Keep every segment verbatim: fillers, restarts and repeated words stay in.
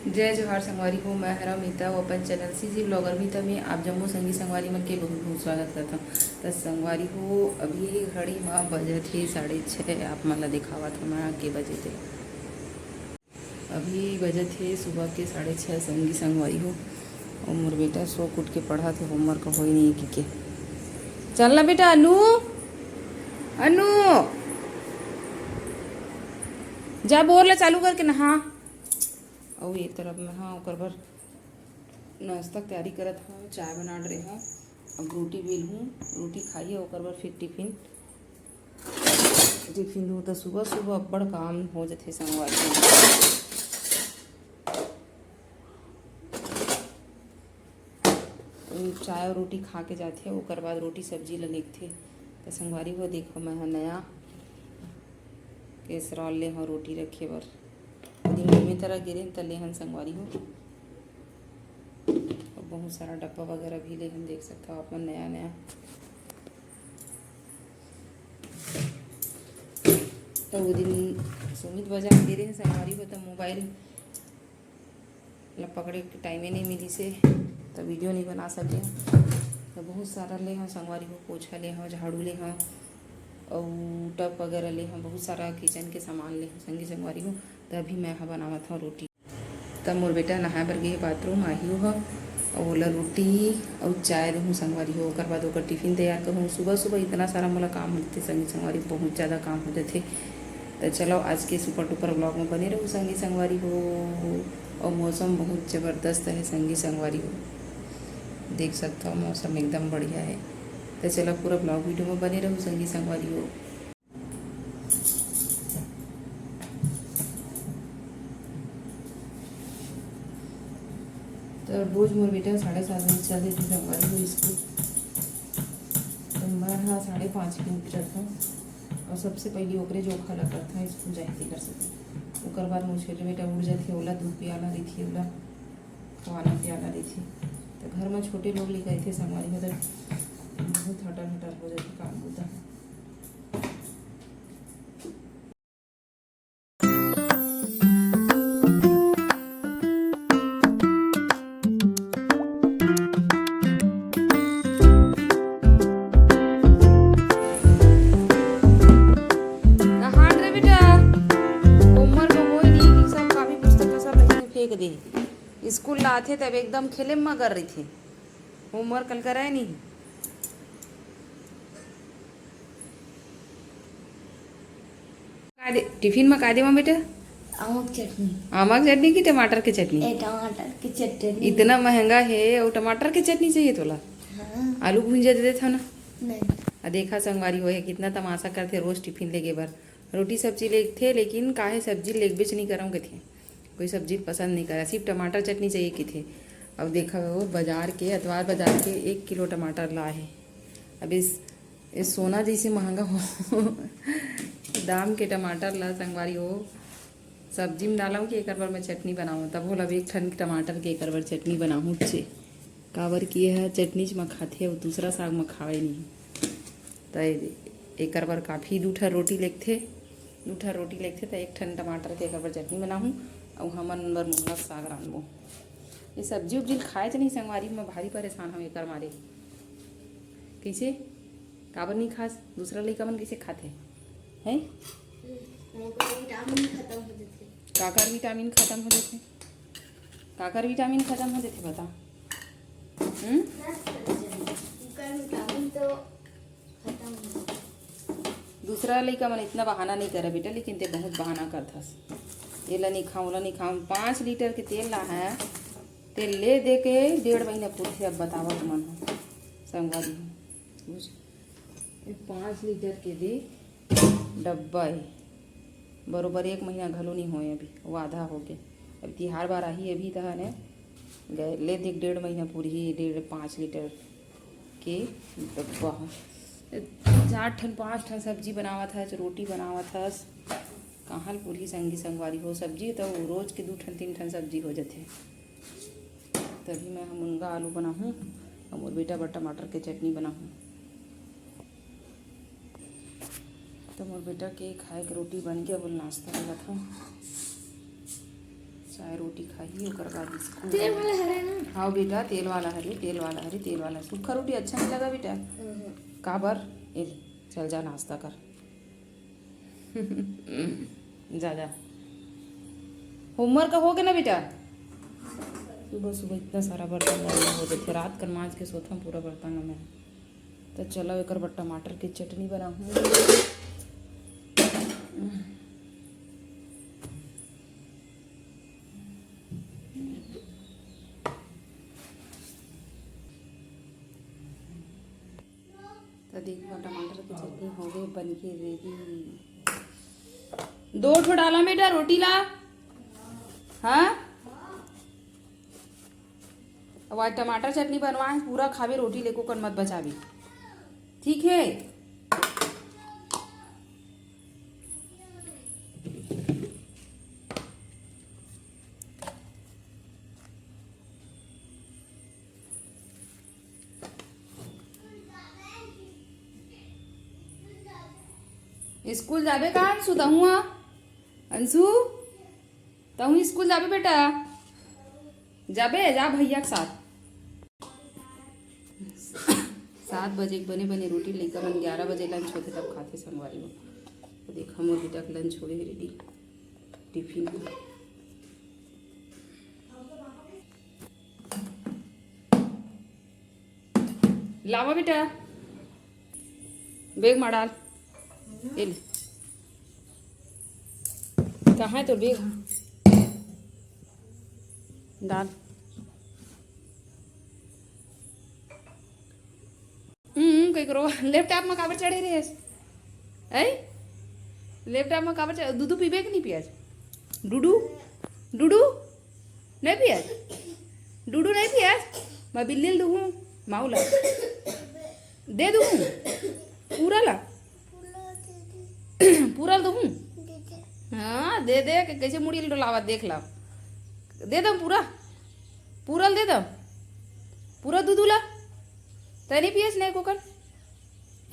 जय जोहार संगवारी हो, मैं हरा मीता, वो अपन चैनल सीजी ब्लॉगर मीता में आप जम्मो संगी संगवारी मन के बहुत बहुत स्वागत करता हूँ। तो संगवारी हो, अभी घड़ी में बजत हे साढ़े छः। आप मन ला दिखावत हूँ मैं के बजे थे। अभी बजत हे सुबह के साढ़े छः संगी संगवारी हो, और मोर बेटा सो उठ के पढ़त हे, होमवर्क होई नहीं कि के। चल ना बेटा, अनु, अनु, जा बोर ला चालू करके नहा। अउ ये तरफ मैं, हाँ, ओकर बर नाश्ता के तैयारी करत हूँ, चाय बना रहे हूँ। अब रोटी बेल हूँ, रोटी खाइए, ओकर बर फिर टिफिन, टिफिन दूँ। तो सुबह सुबह अब्बड़ काम हो जाथे संगवारी हो। चाय और रोटी खा के जाथे, ओकर बाद रोटी सब्जी ल लेगथे। तो संगवारी हो, देखो, मैं ह नया केसरौल ले हव रोटी रखे बर। दिन में तरह गिरे त ले हन संगवारी हो। और बहुत सारा डब्बा वगैरह भी ले हन, देख सकता हो आप मन, नया नया। तो वो दिन सुमित बाजार गिरे हन संगवारी हो, तो मोबाइल ला पकड़े के टाइमे नहीं मिलिस हे, तो वीडियो नहीं बना सके। तो बहुत सारा ले हव संगवारी हो, पोछा ले हव, झाड़ू ले हव, अउ टब वगैरह ले हव, बहुत सारा किचन के सामान ले हव संगी संगवारी हो। तो अभी मैं ह बनावत हव रोटी। तब मोर बेटा नहाए बर गे हे बाथरूम, आही हो, अउ ओला रोटी अउ चाय दूहूँ संगवारी हो। ओकर बाद ओकर टिफिन तैयार करूँ। सुबह सुबह इतना सारा मोला काम होथे संगी संगवारी, बहुत ज़्यादा काम हो जाथे। तो चलो, आज के सुपर डुपर ब्लॉग में बने रहू संगी संगवारी हो। और मौसम बहुत ज़बरदस्त है संगी संगवारी हो, देख सकता हो मौसम एकदम बढ़िया है। तो चलो, पूरा ब्लॉग वीडियो में बने रहू संगी संगवारी हो। तो रोज मोर बेटा साढ़े सात बजे चल देथे संगवारी हो स्कूल। तो मैं हाँ साढ़े पाँच के उठ जाता हूँ और सबसे पहले ओकरे जोखा ला करता हूँ स्कूल जाए के कर सके। ओकर बाद मोर छोटे बेटा उठ जाथे, ओला दूध पियाना रहिथे, ओला खवाना पियाना रहिथे। तो घर में छोटे लोग लेकर थे संगवारी हो, तो बहुत हटर हटर हो जाते काम बुता। नहान रे बेटा, होमवर्क होय नहीं, सब कापी पुस्तक का सब ऐसे फेंक दे। स्कूल ला आथे तब एकदम खेले में मगर रहिथे, होमवर्क कल कराए नहीं। का दे, टिफिन में का देवा बेटा? आमा के चटनी। आमा के चटनी कि टमाटर के चटनी? ए, टमाटर के चटनी। इतना महंगा है और टमाटर के चटनी चाहिए तोला? हाँ। आलू भुंजिया दे देता ना। नहीं। आ देखा संगवारी हो है कितना तमाशा करथे रोज टिफिन लेगे बर। रोटी सब्जी लेगथे लेकिन काहे सब्जी लेगबेच नहीं करम कथे। कोई सब्जी पसंद नहीं करे, सिर्फ टमाटर चटनी चाहिए कथे। अब देखा हो बाजार के, अतवार बाजार के एक किलो टमाटर ला है। अब इस ये सोना जैसे महंगा हो दाम के टमाटर ला संगवारी हो सब्जी में डालूँ कि एकर बर मैं चटनी बनाऊँ, तब होला अब एक ठन टमाटर के एकर बर चटनी बनाहूँ चे। काबर कि यह चटनी च म खाथे अउ दूसरा साग म खावे नहीं। त एकर बर काफ़ी दू ठन रोटी लेगथे, दू ठन रोटी लेगथे त एक ठन टमाटर के एकर बर चटनी बनाहूँ अउ हमन बर मुनगा साग रांधबो। ये सब्जी उब्जी खाए च नहीं संगवारी, मैं भारी परेशान हूँ एकर मारे। कैसे? काबर नहीं खास? दूसरा लइका मन कैसे खाथे? हैं? ओकर विटामिन खत्म हो जाथे। काकर विटामिन खत्म हो जाथे? काकर विटामिन खत्म हो जाथे बता? हम्म? ओकर विटामिन तो खत्म हो जाथे। दूसरा लइका मन इतना बहाना नहीं करे बेटा, लेकिन ते बहुत बहाना करथस। एला नहीं खाऊं, ओला नहीं खाऊं। पाँच लीटर के तेल ला है, तेल ले दे के डेढ़ महीना पूरथे। अब बतावा तुमन ह संगवारी हो, बुझ, ये पाँच लीटर के दे डब्बा है, बरोबर एक महीना घलो नहीं होए, अभी वो आधा हो गए। अब तिहार बार आही, अभी तहने गए ले देख, डेढ़ महीना पूरी, डेढ़ पाँच लीटर के डब्बा ह। चार ठन पाँच ठन सब्जी बनावत हस, रोटी बनावत हस, कहाँ ल पूरी संगी संगवारी हो? सब्जी तो रोज के दू ठन तीन ठन सब्जी हो जाथे। तभी मैं ह मुनगा आलू बनाहूँ और मोर बेटा बर टमाटर के चटनी बनाहूँ। तो मोर बेटा के खाए के रोटी बन गया, बोल नाश्ता करत हूँ। चाय रोटी खाही, ओकर बाद स्कूल। तेल वाला हरे ना? हाँ बेटा, तेल वाला हरे, तेल वाला हरे, तेल वाला। सूखा रोटी अच्छा नहीं लगा बेटा। हम्म। काबर? ए ले, चल जा नाश्ता कर। जा, जा। होमवर्क हो गया ना बेटा? सुबह सुबह इतना सारा बर्तन मजना हो जाथे, रात कर मांज के सोथम पूरा बर्तन ला मैं। तो चलो, एकर बर टमाटर के चटनी बनाहूँ। तो देखो, टमाटर के चटनी हो गई, बन के रेडी। दो ठो डाला बेटा रोटी ला। हाँ, अब आज टमाटर चटनी बनवाए, पूरा खाबे रोटी, लेको कन मत बचाबे, ठीक है? स्कूल जाबे का अंशु? तहूँ आ अंशु, तहूँ स्कूल जाबे बेटा? जाबे, जा भैया के साथ। सात बजे के बने बने रोटी, लइका मन ग्यारह बजे लंच होथे तब खाथे संगवारी हो। तो देखा मोर बेटा के लंच होवे हे रेडी, टिफिन। लावा बेटा, बैग मा डाल। ए ले। कहाँ है तोर बैग? हाँ। डाल। हम्म, कई करो। लैपटॉप में काबर चढ़े रहे? ऐ? लैपटॉप में काबर चढ़े? दूधू पीबे कि नहीं पियाज? डूडू? डूडू? नहीं पियाज? डूडू नहीं पियाज? मैं बिल्ली ल दूहूँ, माऊ ला। दे दूहूँ? पूरा ला? पूरा ल दूहूँ? हाँ, दे दे, के कैसे मुड़ी ल डोलावा, देख ला। दे दम पूरा? पूरा ल दे दम? पूरा दूधू ला? तै नहीं पियाज, नहीं कोकन?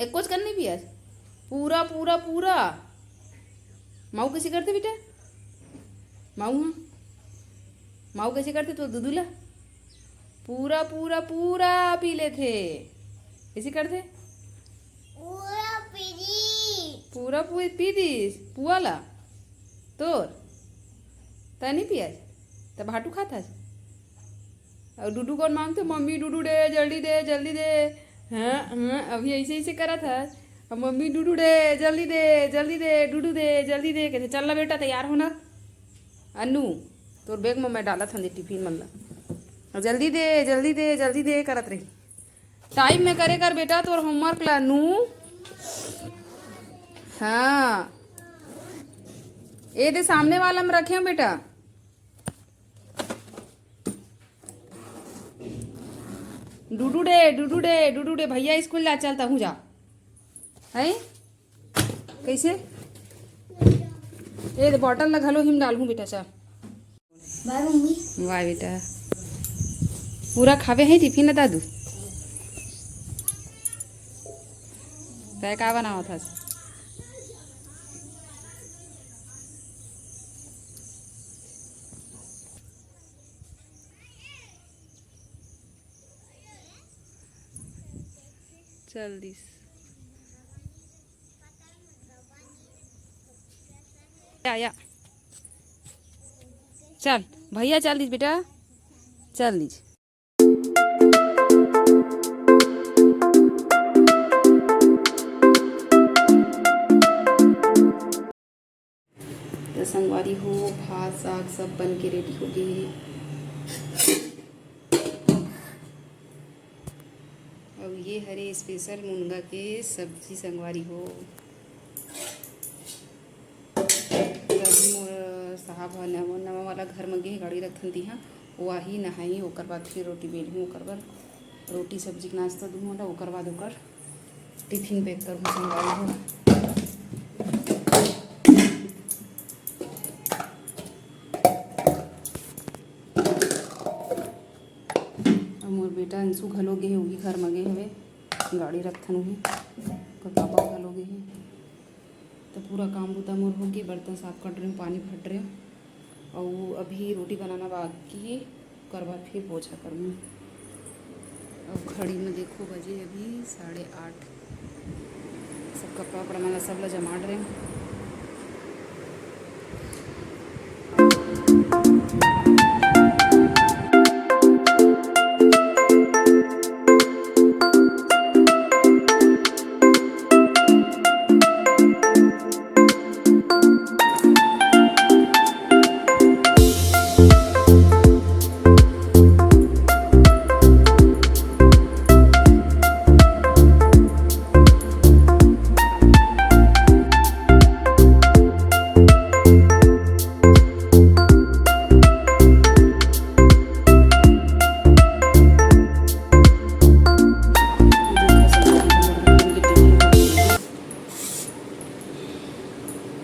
एक कुछ कर नहीं पियाज? पूरा, पूरा, पूरा। माऊ कैसे करथे बेटा? माऊ हाँ? माऊ कैसे करथे तो दूधू ला? पूरा, पूरा, पूरा पी लेथे। कैसे करथे? पूरा पी दी। पूरा पू-, पी दीस? पुआ ला? तोर? तै नहीं पियाज? तब भाटू खात हस? अउ डूडू कौन मांगथे? मम्मी डूडू दे, जल्दी दे, जल्दी दे। हाँ, हाँ, अभी ऐसे, ऐसे करत हस। अब मम्मी डूडू दे, जल्दी दे, जल्दी दे, डूडू दे, जल्दी दे, कहथे, "चल ना बेटा, तैयार हो ना।" अन्नू, तोर बैग में मैं डालत हन टिफिन मन ला। "जल्दी दे, जल्दी दे, जल्दी दे," करत रही। टाइम में करे कर बेटा तोर होमवर्क ला, अन्नू। हाँ, ए दे सामने वाला में रखे हो बेटा। डूडू डे, डूडू डे, डूडू डे, भैया स्कूल जा, चल तहूँ जा। हैं? कैसे? ए दे, बॉटल ला घलो हिम डालहूँ बेटा, चल। बाय मम्मी। वाह बेटा, पूरा खाबे है टिफिन ला दादू? तै का बनावत हस? चल दिस। या, या। चल, भैया चल दिस बेटा, चल दिस। तो संगवारी हो, भात साग सब बन के रेडी हो गए हे। अब ये हरे स्पेशल मुनगा के सब्जी संगवारी हो। तभी मोर साहब ह नवा, नवा वाला घर म गे हे, गाड़ी रखथन तिहा, वो आही, नहाही, ओकर बाद फिर रोटी बेलहूँ, ओकर बर रोटी सब्जी के नाश्ता दूँ ओला, ओकर बाद ओकर टिफिन पैक करहूँ संगवारी हो। अउ मोर बेटा अंशु घलो गे हे, उही घर म गे हवे, गाड़ी रखथन उही। ओकर पापा घलो गे हे। तो पूरा काम बूता मोर होगे, बर्तन साफ कर रहे हूँ, पानी भर रहे हूँ। अउ अभी रोटी बनाना बाकी हे, ओकर बाद फिर पोछा करहूँ। अब घड़ी में देखो, बजे अभी साढ़े आठ। सब कपड़ा वपड़ा मन ला सब ला जमा डरेंव।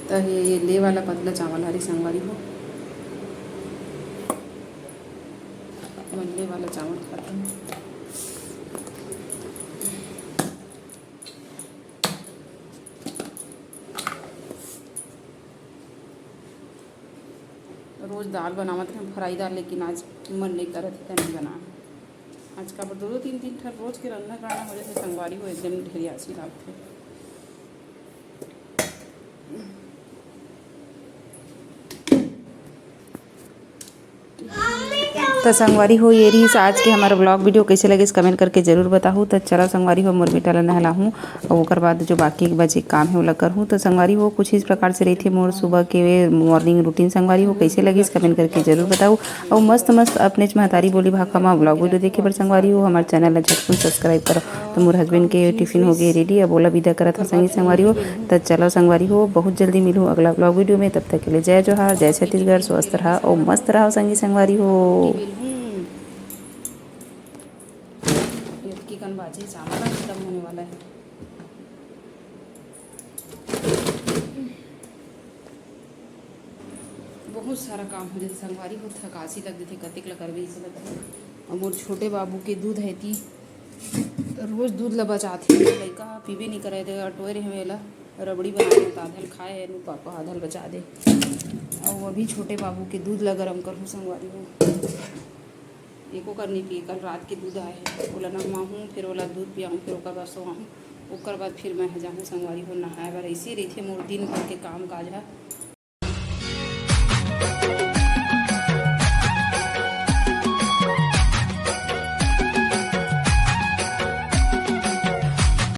त ये, ये ले वाला पतला चावल हरे संगवारी हो, मन ले वाला चावल खाते हैं। रोज दाल बनावत रहे, फ्राई दाल, लेकिन आज मन नहीं करत हे, त नहीं बनाए। आज काबर दो दो तीन तीन ठन रोज के रंधन करना हो जाथे संगवारी हो, एकदम ढेरियासी लागथे। त संगवारी हो, ये रहिस आज के हमारा ब्लॉग वीडियो। कैसे लगिस कमेंट करके जरूर बताहू। त चला संगवारी हो, मोर बेटा ला नहलाहूँ और ओकर बाद जो बाकी बचे काम है ओला करहूँ। त संगवारी हो, कुछ इस प्रकार से रहिथे मोर सुबह के मॉर्निंग रूटीन। संगवारी हो, कैसे लगिस कमेंट करके जरूर बताहू। और मस्त मस्त अपनेच महतारी बोली भाखा मा ब्लॉग वीडियो देखे बर संगवारी हो, हमारे चैनल ला झटकुन सब्सक्राइब करो। त मोर हस्बैंड के टिफिन हो गए रेडी, अब ओला विदा करत हन संगी संगवारी हो। त चलो संगवारी हो, बहुत जल्दी मिलहूँ अगला ब्लॉग वीडियो में। तब तक के लिए जय जोहार, जय छत्तीसगढ़, स्वस्थ रहा और मस्त रहा संगी संगवारी हो। मिलहूँ। इतकी कन बाजे, चावल खत्म होने वाला है। बहुत सारा काम हो जाथे संगवारी हो, थकासी लग जाथे, कतेक ल करबे, ऐसे लगथे। और मोर छोटे बाबू के दूध है ती, रोज दूध ल बचाथे, लइका पीबे नहीं करे, ते अटोए रहे एला, रबड़ी बना के आधा ल खाए है, पापा आधा ल बचा दे। और अभी छोटे बाबू के दूध ल गरम करहूँ संगवारी हो। एको कर नहीं पिए, कल रात के दूध आए है, ओला नहवाहूँ, फिर ओला दूध पियाहूँ, फिर ओकर बाद सोवाहूँ, ओकर बाद फिर मैं ह जाहूँ संगवारी हो नहाए बर। ऐसे रहिथे मोर दिन भर के काम काज ह।